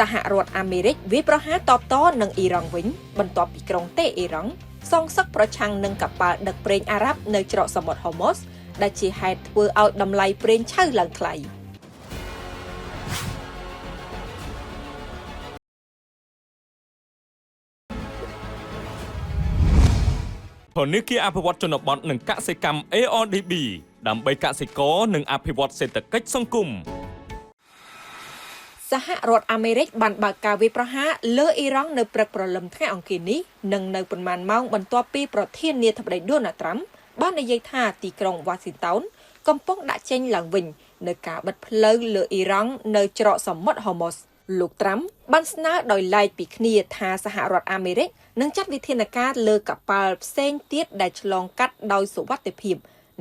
សហរដ្ឋអាមេរិកវាយប្រហារតបតនឹងអ៊ីរ៉ង់វិញបន្ទាប់ពីក្រុងតេអ៊ីរ៉ង់សងសឹកប្រឆាំងនឹងកប៉ាល់ដឹកប្រេងអារ៉ាប់នៅច្រកសមុទ្រហូម៉ូសដែលជាហេតុធ្វើឲ្យតម្លៃប្រេងឆៅឡើងថ្លៃ។ ធនាគារអភិវឌ្ឍជនបទនិងកសិកម្ម ARDB ដើម្បីកសិករនិងអភិវឌ្ឍសេដ្ឋកិច្ចសង្គម។ សហរដ្ឋអាមេរិកបានបើកការវាយប្រហារលើអ៊ីរ៉ង់នៅព្រឹកព្រលឹមថ្ងៃអង្គារនេះនិងនៅប៉ុន្មានម៉ោងបន្ទាប់ពីប្រធានាធិបតីដូណាល់ត្រាំបាននិយាយថាទីក្រុងវ៉ាស៊ីនតោនកំពុងដាក់ចេញឡើងវិញនៅការបិទផ្លូវលើអ៊ីរ៉ង់នៅច្រកសមុទ្រហូម៉ូស។ លោកត្រាំបានស្នើដោយឡែកពីគ្នាថាសហរដ្ឋអាមេរិកនឹងចាត់វិធានការលើកប៉ាល់ផ្សេងទៀតដែលឆ្លងកាត់ដោយសុវត្ថិភាព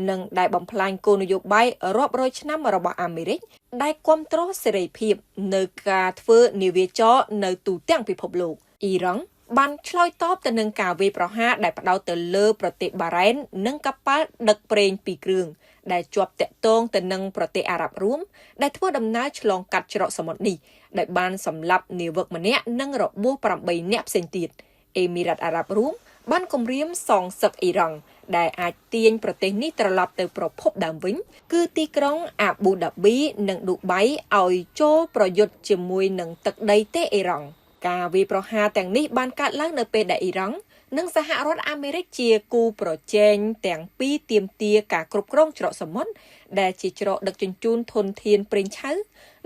និងដែលបំផ្លាញគោលនយោបាយរាប់រយឆ្នាំរបស់អាមេរិកដែលគ្រប់គ្រងសេរីភាពនៅការធ្វើនាវាចរនៅទូទាំងពិភពលោក។ អ៊ីរ៉ង់បានឆ្លើយតបទៅនឹងការវាយប្រហារដែលផ្ដោតទៅលើប្រទេសបារ៉ែននិងកប៉ាល់ដឹកប្រេងពីរគ្រឿងដែលជាប់ទាក់ទងទៅនឹងប្រទេសអារ៉ាប់រួមដែលធ្វើដំណើរឆ្លងកាត់ច្រកសមុទ្រនេះដែលបានសម្លាប់នាវិកម្នាក់និងរបួស8នាក់ផ្សេងទៀត។ អេមីរ៉ាតអារ៉ាប់រួមបានគំរាមសងសឹកអ៊ីរ៉ង់ដែលអាចទាញប្រទេសនេះត្រឡប់ទៅប្រភពដើមវិញគឺទីក្រុងអាប៊ូដាប៊ីនិងឌូបៃឲ្យចូលប្រយុទ្ធជាមួយនឹងទឹកដីតេអ៊ីរ៉ង់។ ការវាយប្រហារទាំងនេះបានកើតឡើងនៅពេលដែលអ៊ីរ៉ង់និងសហរដ្ឋអាមេរិកជាគូប្រជែងទាំងពីរទាមទារការគ្រប់គ្រងច្រកសមុទ្រដែលជាច្រកដឹកជញ្ជូនធនធានប្រេងឆៅ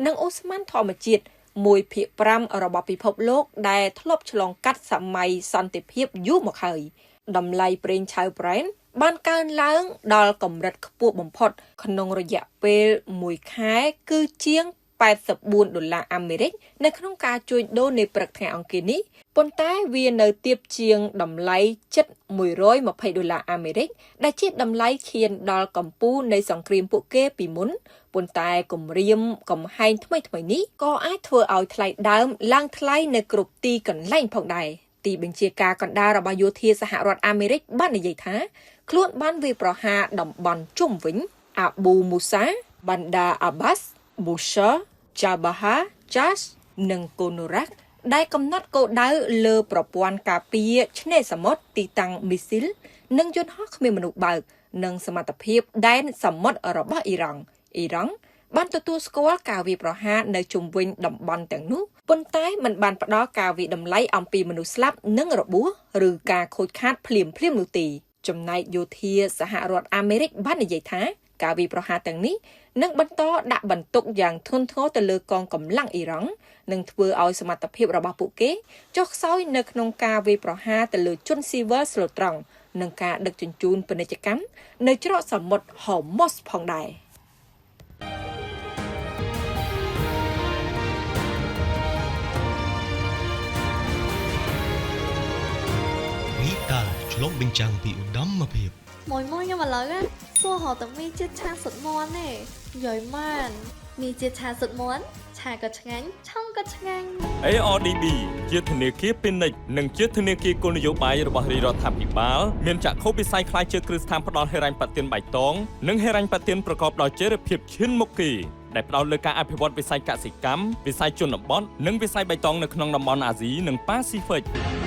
និងអូស្មန်ធម្មជាតិ1/5របស់ពិភពលោកដែលធ្លាប់ឆ្លងកាត់សម័យសន្តិភាពយូរមកហើយ។ តម្លៃប្រេងឆៅប្រែនបានកើនឡើងដល់កម្រិតខ្ពស់បំផុតក្នុងរយៈពេលមួយខែគឺជាង84ដុល្លារអាមេរិកនៅក្នុងការជួញដូរនៅព្រឹកថ្ងៃអង្គារនេះប៉ុន្តែវានៅទាបជាងតម្លៃជិត120ដុល្លារអាមេរិកដែលជាតម្លៃឈានដល់កម្ពូលនៃសង្គ្រាមពួកគេពីមុនប៉ុន្តែគំរាមកំហែងថ្មីៗនេះក៏អាចធ្វើឲ្យថ្លៃដើមឡើងថ្លៃនៅគ្រប់ទីកន្លែងផងដែរ។ ទីបញ្ជាការកណ្ដាលរបស់យោធាសហរដ្ឋអាមេរិកបាននិយាយថាខ្លួនបានវាយប្រហារតំបន់ជុំវិញអាប៊ូមូសា បណ្ដាអាបាស ប៊ូសា ចាបាហា ចាស និងកូនូរ៉ាក់ដែលកំណត់គោលដៅលើប្រព័ន្ធការពារឆ្នេរសមុទ្រទីតាំងមីស៊ីលនិងយន្តហោះគ្មានមនុស្សបើកនិងសមត្ថភាពដែនសមុទ្ររបស់អ៊ីរ៉ង់។ អ៊ីរ៉ង់បានទទួលស្គាល់ការវាយប្រហារនៅជុំវិញតំបន់ទាំងនោះប៉ុន្តែមិនបានផ្ដល់ការវាយតម្លៃអំពីមនុស្សស្លាប់និងរបួសឬការខូចខាតភ្លាមៗនោះទេ។ ចំណែកយោធាសហរដ្ឋអាមេរិកបាននិយាយថាការវាយប្រហារទាំងនេះនឹងបន្តដាក់បន្ទុកយ៉ាងធ្ងន់ធ្ងរទៅលើកងកម្លាំងអ៊ីរ៉ង់និងធ្វើឲ្យសមត្ថភាពរបស់ពួកគេចុះខ្សោយនៅក្នុងការវាយប្រហារទៅលើជនស៊ីវិលស្លូតត្រង់និងការដឹកជញ្ជូនពាណិជ្ជកម្មនៅច្រកសមុទ្រហូម៉ូសផងដែរ។ វីតាល់ឆ្លុះបញ្ចាំងពីឧត្តមភាព។ មួយមួយខ្ញុំឥឡូវសួររកតែមីជាតិឆាស៊ុតមាន់ទេនិយាយមែនមីជាតិឆាស៊ុតមាន់ឆាក៏ឆ្ងាញ់ឆុងក៏ឆ្ងាញ់។ ARDB ជាធនាគារពាណិជ្ជនិងជាធនាគារគោលនយោបាយរបស់រាជរដ្ឋាភិបាលមានចក្ខុវិស័យក្លាយជាគ្រឹះស្ថានផ្ដល់ហិរញ្ញប្បទានបៃតងនិងហិរញ្ញប្បទានប្រកបដោយចីរភាពឈានមុខគេដែលផ្ដោតលើការអភិវឌ្ឍវិស័យកសិកម្មវិស័យជនបទនិងវិស័យបៃតងនៅក្នុងតំបន់អាស៊ីនិងប៉ាស៊ីហ្វិក។